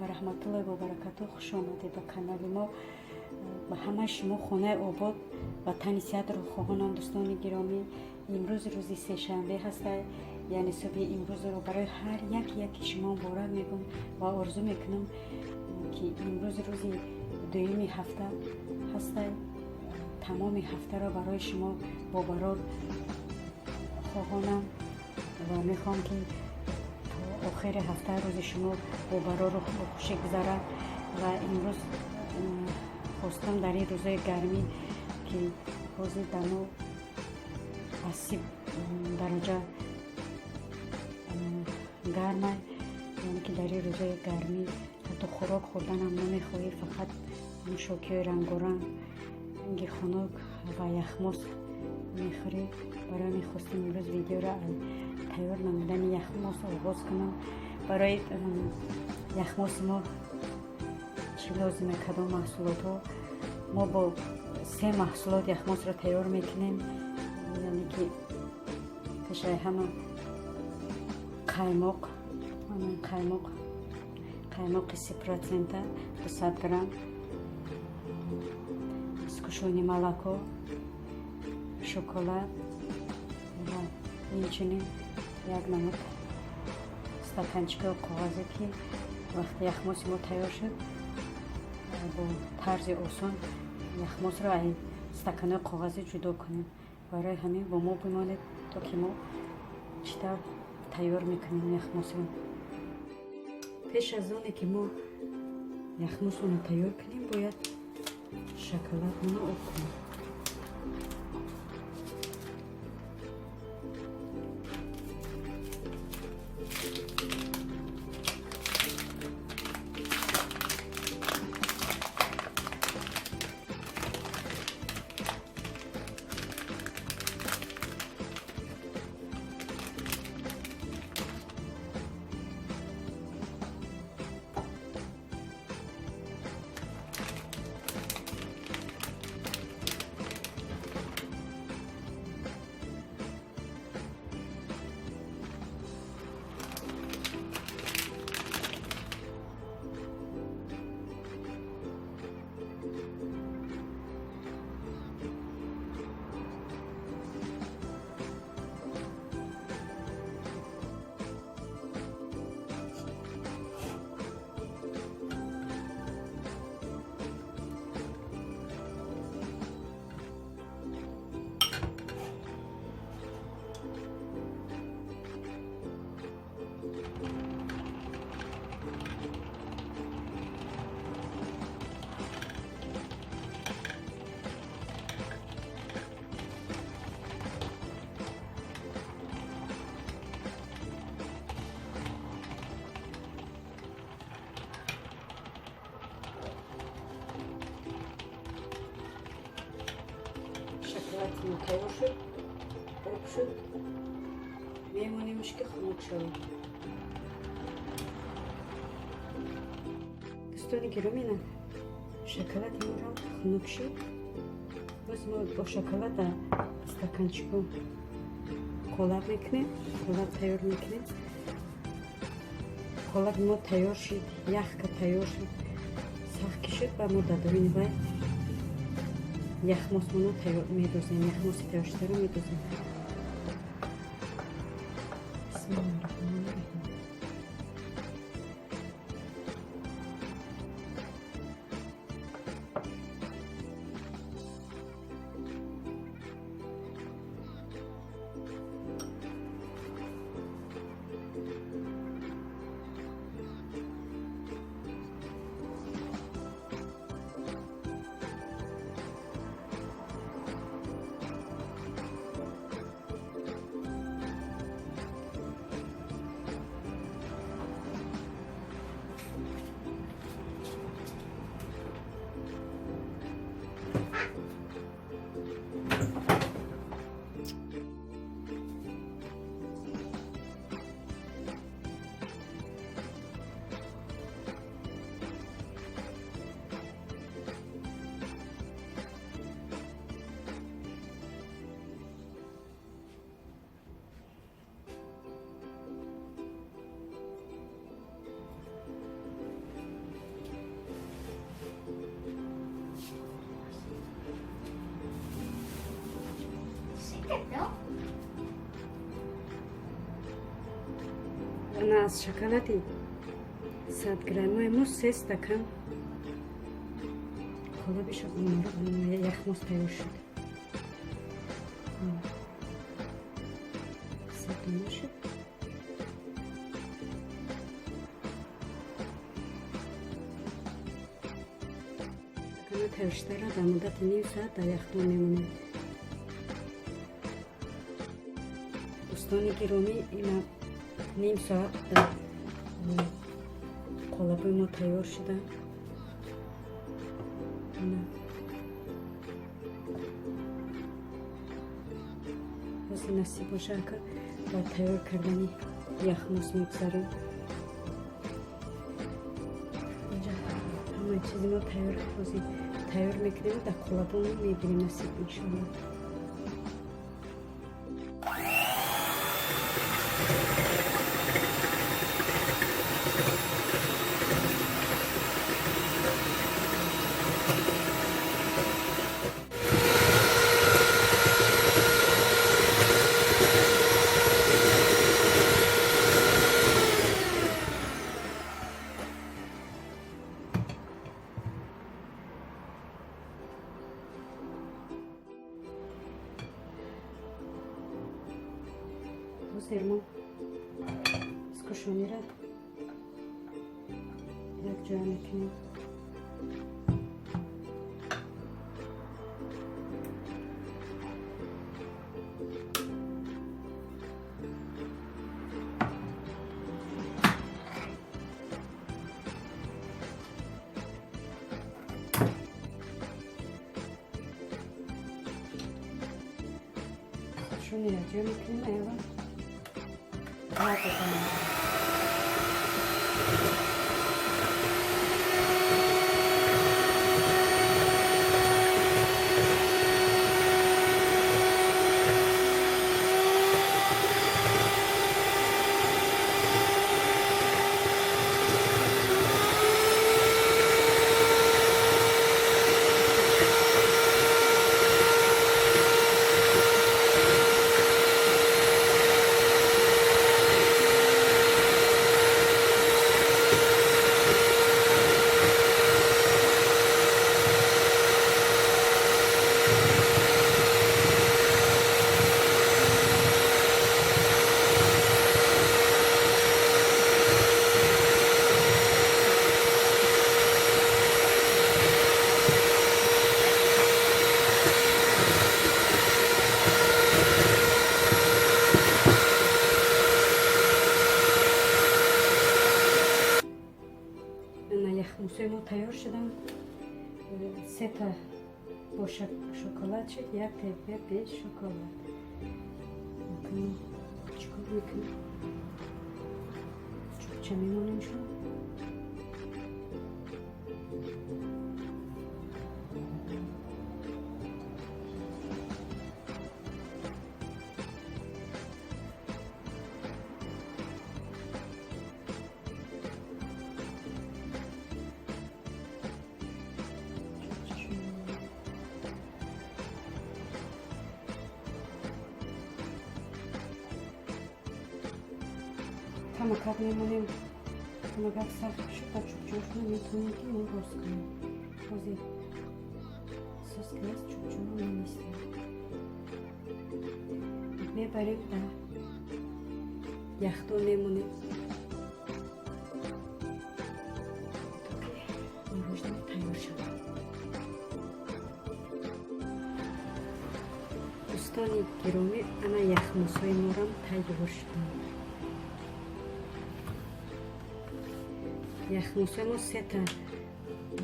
Ва раҳматуллоҳи ва баракатуҳ. Хуш омадед ба канали мо. Ба ҳамаи шумо хонаи обод ва тани сиҳатро хоҳонам, дӯстони гиромӣ. Имрӯз рӯзи сешанбе ҳаста, яъне субҳи имрӯзро барои ҳар як яки шумо муборак мегӯм ва орзу мекунам, ки имрӯз рӯзи дуюми ҳафта ҳаста, тамоми ҳафтаро барои шумо бобарор хоҳонам ва мехоҳам, ки охири ҳафта рӯзи шумо бобарору хушӣ гузарад. Ва имрӯз хостам дар ин рӯзои гармӣ, ки ҳозир дамо аз 30 дараҷа гарма, яъне ки дар ин рӯзои гармӣ ҳатто хӯрок хӯрданам намехоҳӣ, фақат нӯшокиҳои рангоранг, хунук ва яхмоз мехӯрӣ. Барои мехостем имрӯз видеоро тайёр намудани яхмоз оғоз кунам. Барои яхмози мо чӣ лозиме, кадом маҳсулотҳо? Мо бо се маҳсулот яхмозро тайёр мекунем, яъне ки пешаи ҳама қаймоқ, қаймоқ, қаймоқи 30%, 200 грамм, сгущённое молоко, шоколад ва инчунин як намуд стаканчикаи коғазе, ки вақте яхмоси мо тайёр шуд, бо тарзи осон яхмосро аз стаканҳои коғазӣ ҷудо кунем. Барои ҳамин бо мо бимонед, то ки мо чӣ тавр тайёр мекунем яхмосро. Пеш аз оне ки мо яхмосро тайёр кунем, бояд шоколадмоно об кунем. Шоколади мо тайёр шуд, об шуд, мемонемш, ки хунук шавад. Дӯстони гиромӣ, шоколади моро хунук шуд. Боз мо бо шоколада стаканчико қолаб мекунем, қолаб тайёр мекунем. Қолаби мо тайёр шуд, яхка тайёр шуд, сахт ки шуд, ба мо дар даруни вай яхмосмоно медозем, яхмоси тайёршударо медозем. Бисмиллоҳи раҳмони раҳим. Ана аз шоколади 100 граммои мо 3 стакан қолаби яхмоз тайёр шуд. Се дона шуд. Стакана тайёршударо дар муддати ним соат дар яхдон мемонем. Дӯстони гиромӣ, ина ним соат дар қолабои мо тайёр шуда. Ҳозир насиб боша, ака, ба тайёр кардани яхмоз мегузарем. Инҷа ҳамаи чизи мо тайёр, ҳозир тайёр мекунем, дар қолабомо мегирем, насиб, иншоалло. Ҳозир мо скушонира якҷоя мекунем. Скушонира якҷоя мекунем, аввал баъд. Яхмусои мо тайёр шуданд. Сета бо шоколад шуд, як тепа бе шоколад. Чикор мекунем? Чӯбча мемонем шуд. Камакак мемонем, камакак сахт шуд, ба чӯбчоашона метавонем, ки мо рост кунем. Ҳозир сос ки аст, чӯбчоро менистем, мебарем, дар яхдон мемонем, то ки мороженое тайёр шавад. Дӯстони гиромӣ, ана яхмосҳои морам тайёр шуданд. Яхмосҳои мо сета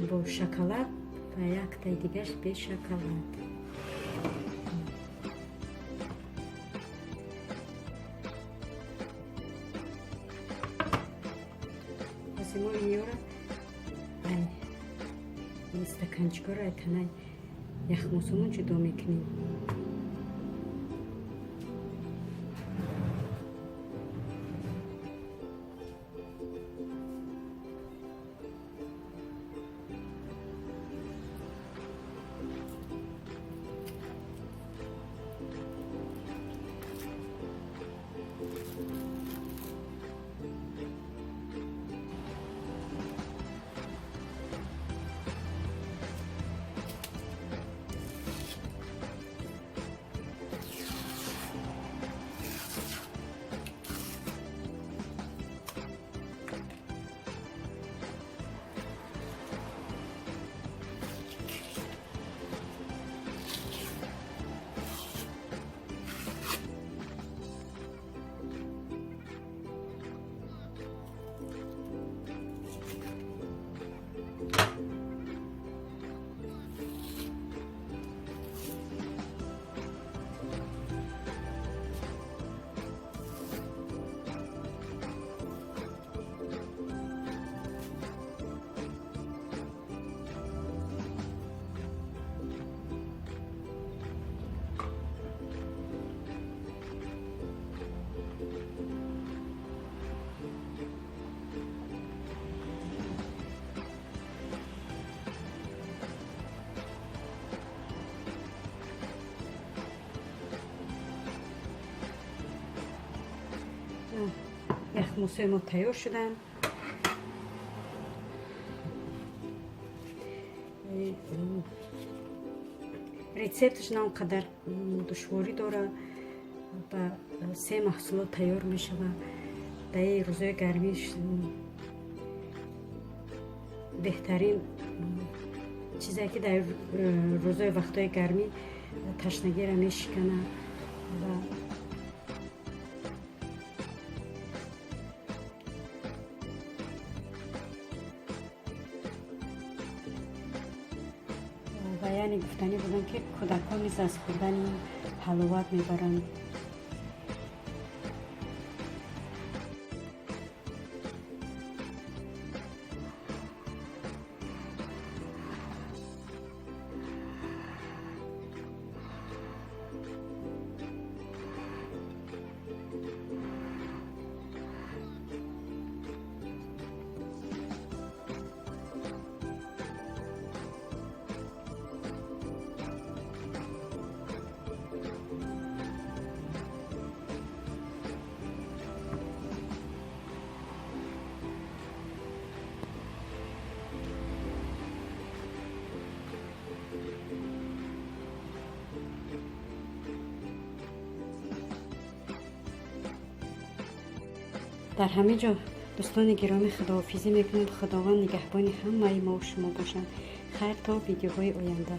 бо шоколад ва яктаи дигаш бе шоколад. Ҳозир мо инёра, ай ин стаканчикҳоро, ай танаи яхмосомон ҷудо мекунем. Яхмосҳои мо тайёр шуданд. Рецепташ на он қадар душворӣ дорад, ба се маҳсулот тайёр мешавад. Дар ин рӯзҳои гармӣ беҳтарин чизе ки дар рӯзҳои вақтҳои гармӣ ташнагиро мешиканад ва яъне гуфтанӣ будам, ки кӯдакон низ аз хӯрдани ин ҳаловат мебаранд. Дар ҳамин ҷо, дӯстони гиромӣ, худоҳофизӣ мекунем. Худованд нигаҳбони ҳамаи мо шумо бошанд. Хайр, то видеоҳои оянда.